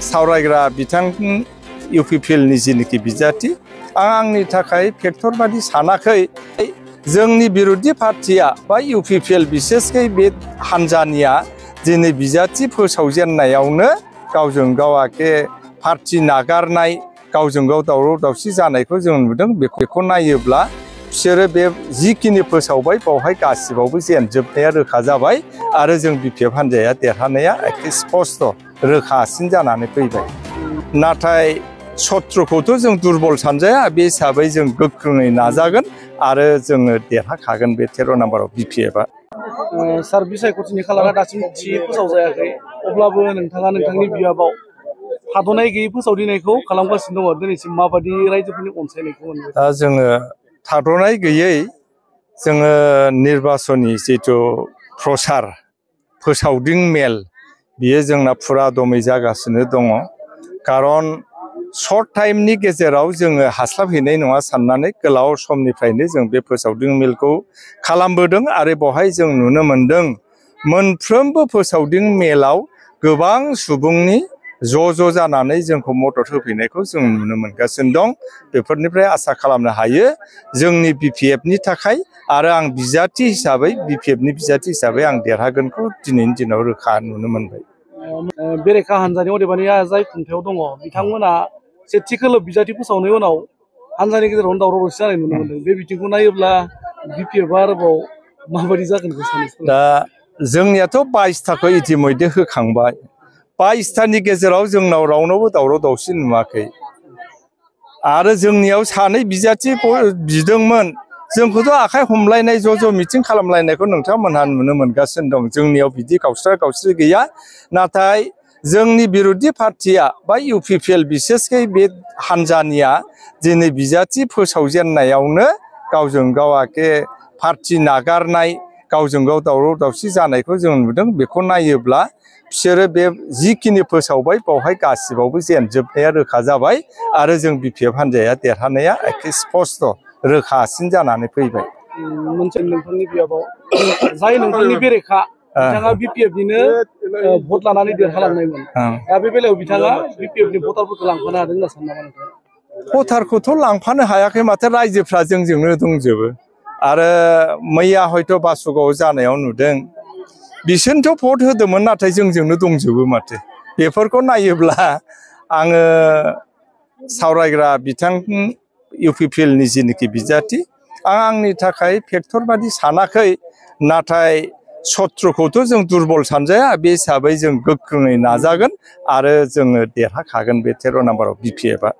सावरायग्रा बिथां इउपिपिएलनि जिनिखि बिजाथि आंनि थाखाय फेक्टर बादि सानाखै जोंनि बिरोधी पार्टिया बा इउपिपिएल बिसेसकै बे हान्जानिया दिनै बिजाथि फोसावजेननायावनो गावजों गाव आके पार्टी नागारनाय गावजों गाव दावराव दावसि जानायखौ जों नुदों। बेखौ नायोब्ला बिसोरो बे जिखिनि फोसावबाय बावहाय गासिबावबो जेनजोबनाया रोखा जाबाय आरो जों बिपिएफ हान्जाया देरहानाया एखे स्पष्ट रोखासिन जानानै फैबाय। नाथाय सत्रखौथ' जों दुरबल सानजाया, बे हिसाबै जों गोख्रोङै नाजागोन आरो जोङो देरहाखागोन बे 13 नाम्बाराव बिपिएफआ। सार बिसायख'थिनि खालारा दासिम थि फोसावजायाखै, अब्लाबो नोंथाङा नोंथांनि बियाबाव थाद'नाय गैयै फोसावदिंनायखौ खालामगासिनो दङ। दिनैसिम माबायदि रायजोफोरनि अनसायनायखौ मोनबाय? दा जोङो थाद'नाय गैयै जोङो निर्बाचननि जिथु प्रसार फोसावदिं मेल बियो जोंना फुरा दमै जागासिनो दङ। खारन सर्ट टाइमनि गेजेराव जोङो हास्लाबहैनाय नङा साननानै गोलाव समनिफ्रायनो जों बे फोसावदिं मेलखौ खालामबोदों आरो बेवहाय जों नुनो मोनदों मोनफ्रोमबो फोसावदिं मेलाव गोबां सुबुंनि ज' जानानै जोंखौ मदद होफैनायखौ जों नुनो मोनगासिनो दं। बेफोरनिफ्राय आसा खालामनो हायो जोंनि बिपिएफनि थाखाय आरो आं बिजाथि हिसाबै बिपिएफनि बिजाथि हिसाबै आं देरहागोनखौ दिनैनि दिनाव रोखा नुनो मोनबाय। बेरेखा हान्जानि अदेबानिया जाय खुंथायाव दङ बिथांमोना सेथि खोलोब बिजाथि फोसावनायनि उनाव हान्जानि गेजेरावनो दावराव दावसि जानाय नुनो मोनदों। बे बिथिंखौ नायोब्ला बिपिएफआ आरोबाव माबायदि जागोन? दा जोंनियाथ' 22थाखौ इतिमध्य होखांबाय। 22थानि गेजेराव जोंनाव रावनावबो दावराव दावसि नुवाखै आरो जोंनियाव सानै बिजाथि बिदोंमोन। जोंखौथ' आखाइ हमलायनाय ज' मिटिं खालामलायनायखौ नोंथांमोनहा नुनो मोनगासिनो दं। जोंनियाव बिदि गावस्रा गावस्रि गैया। नाथाय जोंनि बिरोधी पार्टिया बा इउपिपिएल बिसेसकै बे हान्जानिया दिनै बिजाथि फोसावजेननायावनो गावजों गाव आके पार्टी नागारनाय गावजों गाव दावराव दावसि जानायखौ जों नुदों। बेखौ नायोब्ला बिसोरो बे जिखिनि फोसावबाय बावहाय गासिबावबो जेनजोबनाया रोखा जाबाय आरो जों बिपिएफ हान्जाया देरहानाया एखे स्पष्ट रोखासिन जानानै फैबाय। मोनसे नोंथांनि बियाबाव जाय नोंथांनि बेरेखा बिथाङा बिपिएफनिनो भट लानानै देरहालांनायमोन। दा बे बेलायाव बिथाङा बिपिएफनि भटारफोरखौ लांफानो हादों होनना सानो नामा नोंथाङा? भटारखौथ' लांफानो हायाखै माथो, रायजोफ्रा जोंजोंनो दंजोबो। आरो मैया हयथ' बासुगाव जानायाव नुदों बिसोरनोथ' भट होदोंमोन नाथाय जोंजोंनो दंजोबो माथो। बेफोरखौ नायोब्ला आङो सावरायग्रा बिथां इउपिपिएलनि जिनिखि बिजाथि आंनि थाखाय फेक्टर बादि सानाखै। नाथाय सत्रखौथ' जों दुरबल सानजाया, बे हिसाबै जों गोख्रोङै नाजागोन आरो जोङो देरहाखागोन बे 13 नाम्बाराव बिपिएफआ।